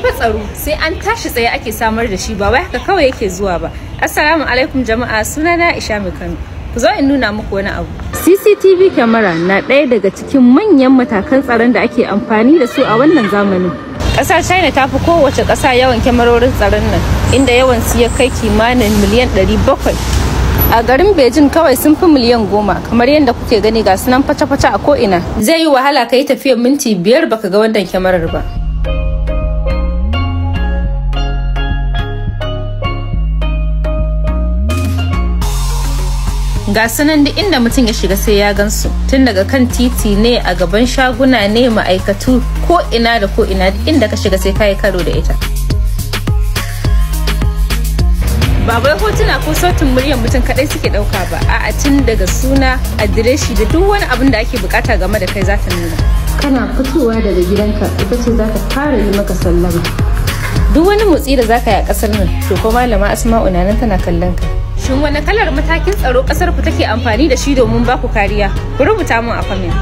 Shi fa tsaro sai an tashi tsaye ake samar da shi, ba wai haka kawai yake zuwa ba. Assalamu alaikum jama'a, sunana Aisha Mai Kano. Ku zo in nuna muku wani abu. CCTV camera na ɗaya daga cikin manyan matakan tsaron da ake amfani da su a wannan zamanin. Ƙasar China ta fi kowace ƙasa yawan kyamarorin tsaron nan, inda yawan su ya kai kimanin miliyan 700. A garin Beijing kawai sun fi miliyan 10, kamar yadda kuke gani ga sunan face-face a ko'ina. Zai yi wahala ka yi tafiyar minti 5 baka ga wannan kyamarar ba. Ga sunan duk inda mutum ya shiga sai ya gansu, tun daga kan titi ne, a gaban shaguna ne, ma'aikatu, ko ina da ko ina, duk inda ka shiga sai ka yi karo da ita. Ba wai hotuna ko sautin muryar mutum kadai suke dauka ba, a'a, tun daga suna, adireshi da duk wani abin da ake bukata game da kai za ta nuna. Kana fitowa daga gidanka ita ce za ta fara yi maka sallama. Duk wani motsi da zaka yi a kasar nan, to ko Malama Asma'u na nan tana kallon ka. Shin wani kalar matakin tsaro kasar ku take amfani da shi domin baku kariya? Ku rubuta mun a comment.